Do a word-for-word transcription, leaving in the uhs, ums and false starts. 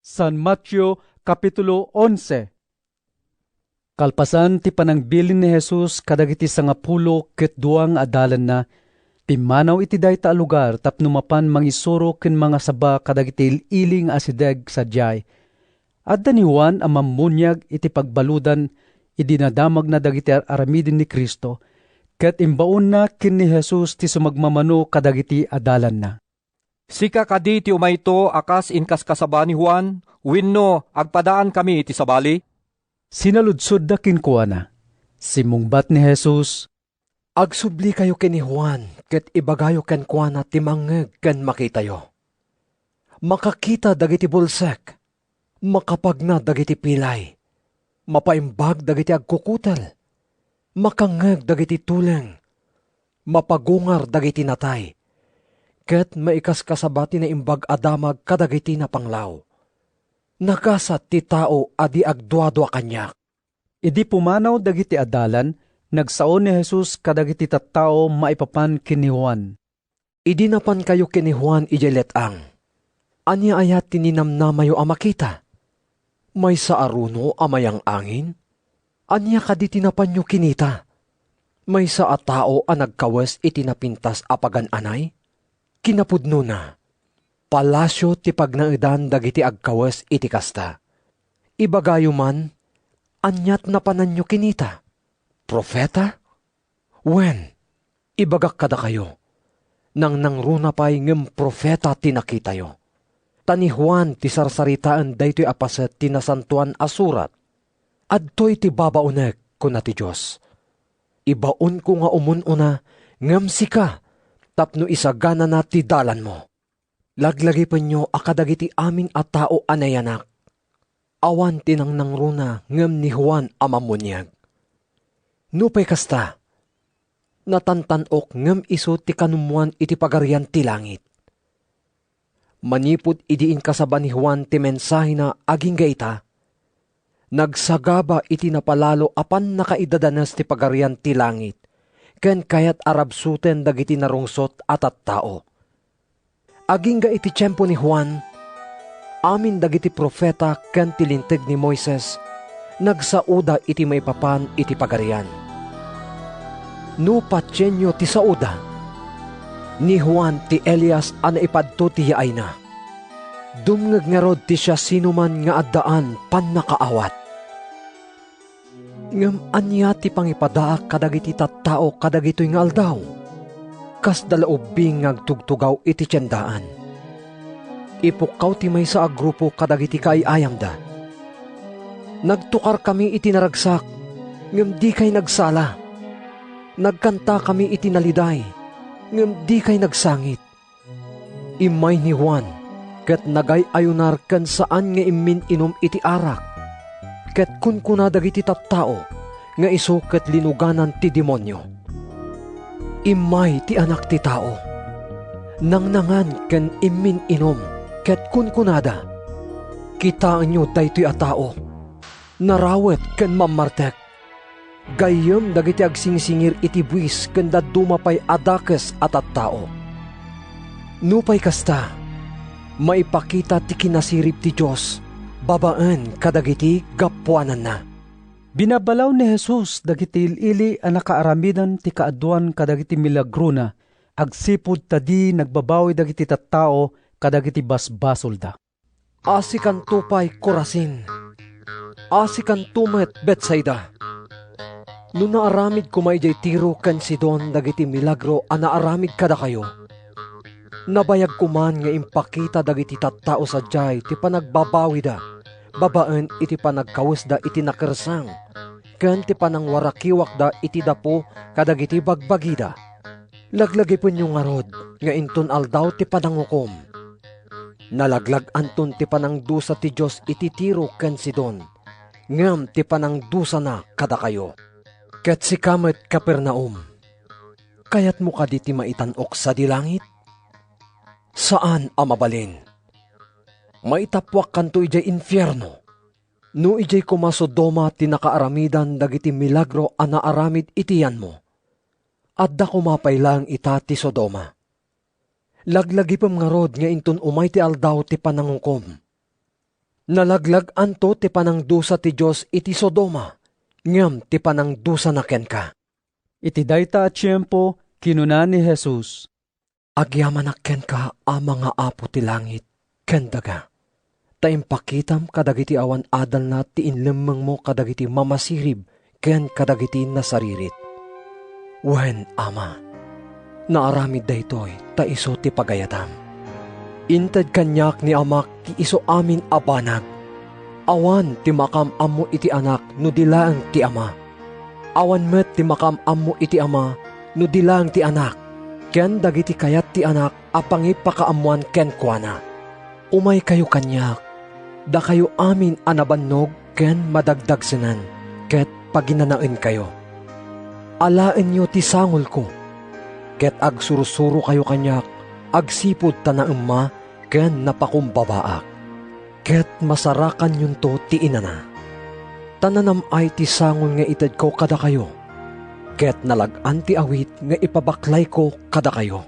San Mateo, Kapitulo onse. Kalpasan ti panangbilin ni Jesus kadagiti sangapulo ket dua nga adalanna, pimmanaw iti dayta a lugar tapno mapan mangisuro ken mangasaba kadagiti il-ili nga asideg sadiay. Adda ni Juan a Mammuniag iti pagbaludan idi nadamagna dagiti ar-aramiden ni Cristo, ket imbaonna ken ni Jesus ti sumagmamano kadagiti adalanna. "Sika kadi ti umayto a kas inkaskasaba ni Juan, wenno agpadaankami iti sabali?" Sinaludsodda kenkuana. Simmungbat ni Jesus, "Agsublikayo ken ni Juan ket ibagayo kenkuana ti mangngeg ken makitayo. Makakita dagiti bulsek, makapagna dagiti pilay, mapaimbag dagiti agkukutel, makangngeg dagiti tuleng, mapagungar dagiti natay, ket maikaskasaba ti naimbag a damag kadagiti napanglaw. Nagasat ti tao a di agduadua kaniak." Idi pumanaw dagiti adalan, nagsao ni Jesus kadagiti tattao maipapan ken ni Juan. "Idi napankayo ken ni Juan idiay let-ang, ania aya ti ninamnamayo a makita? Maysa a runo a mayang-angin? Ania kadi ti napanyo kinita? Maysa a tao a nagkawes iti napintas a pagan-anay? Kinapudnona, palasio ti pagnaedan dagiti agkawes iti kasta. Ibagayo man, aniat napananyo kinita? Profeta? Wen, ibagak kadakayo, nangnangruna pay ngem profeta ti nakitayo. Ta ni Juan ti sarsaritaen daytoy a paset ti Nasantoan a Surat. 'Adtoy ti babaonek,' kuna ti Dios. 'Ibaonko nga umun-una ngem sika tapno isaganana ti dalanmo.' Laglagipenyo a kadagiti amin a tao a nayanak, awan ti nangnangruna ngem ni Juan a Mammuniag. Nupay kasta, natantan-ok ngem isu ti kanummoan iti Pagarian ti Langit. Manipud idi inkasaba ni Juan ti mensahena agingga ita, nagsagaba iti napalalo a pannakaidadanes ti Pagarian ti Langit ken kayat a rabsuten dagiti narungsot a tattao. Agingga iti tiempo ni Juan, amin dagiti profeta ken ti Linteg ni Moises nagsaoda iti maipapan iti Pagarian. No patienyo ti saoda, ni Juan ti Elias a naipadto ti yaayna. Dumngeg ngarud ti siasinoman nga addaan pannakaawat. Ngem ania ti pangipadaak kadagiti tattao kadagitoy nga aldaw? Kasda la ubbing nga agtugtugaw iti tiendaan. Ipukkaw ti maysa a grupo kadagiti kaay-ayamda. Nagtokarkami iti naragsak, ngem dikay nagsala. Nagkantakami iti naliday, ngem dikay nagsangit. Immay ni Juan ket nagay-ayunar ken saan nga immin-inum iti arak, ket kunkuna dagiti tattao nga isu ket linuganan ti demonio. Immay ti Anak ti Tao, nangnangan ken immin-inum, ket kunkunada, "Kitaenyo daytoy a tao, narawet ken mammartek, gayyem dagiti agsingsingir iti buis ken dadduma pay a dakes a tattao." Nupay kasta, maipakita ti kinasirib ti Dios babaen kadagiti gapuananna. Binabalaw ni Jesus dagiti il-ili a nakaaramidan ti kaaduan kadagiti milagrona agsipud ta di nagbabawi dagiti tattao kadagiti basbasolda. Asikanto pay, Corazin! Asikanto met, Betsaida! No naaramid koma idiay Tiro ken Sidon dagiti milagro a naaramid kadakayo, nabayag koman nga impakita dagiti tattao sadiay ti panagbabawida babaen iti panagkawesda iti nakersang ken ti panangwarakiwakda iti dapo kadagiti bagbagida. Laglagipenyo ngarud nga inton Aldaw ti Panangukom, nalaglag-anton ti panangdusa ti Dios iti Tiro ken Sidon, ngem ti panangdusana kadakayo. Ket sika met, Capernaum, kayatmo kadi ti maitan-ok sadi langit? Saan a mabalin! Maitappuakkanto idiay infierno. No idiay koma Sodoma ti nakaaramidan dagiti milagro a naaramid iti yanmo, adda koma pay laeng ita ti Sodoma. Laglagipem ngarud nga inton umay ti Aldaw ti Panangukom, Nalaglag-anto ti panangdusa ti Dios iti Sodoma, ngem ti panangdusana kenka. Iti dayta a tiempo, kinuna ni Jesus, "Agyamanak kenka, Ama nga Apo ti langit ken daga, ta impakitam kadagiti awan adalna ti inlemmengmo kadagiti mamasirib ken kadagiti nasaririt. Wen, Ama, naaramid daytoy ta isu ti pagayatam. Inted kaniak ni Amak ti isu amin a banag. Awan ti makaam-ammo iti Anak no di laeng ti Ama. Awan met ti makaam-ammo iti Ama no di laeng ti Anak ken dagiti kayat ti Anak a pangipakaammoan kenkuana. Umaykayo kaniak, dakayo amin a nabannog ken madagdagsenan, ket paginanaenkayo. Alaenyo ti sangolko, ket agsursurokayo kaniak agsipud ta naemma ken napakumbabaak, ket masarakanyonto ti inana. Ta nanam-ay ti sangol nga itedko kadakayo, ket nalag-an ti awit nga ipabaklayko kadakayo."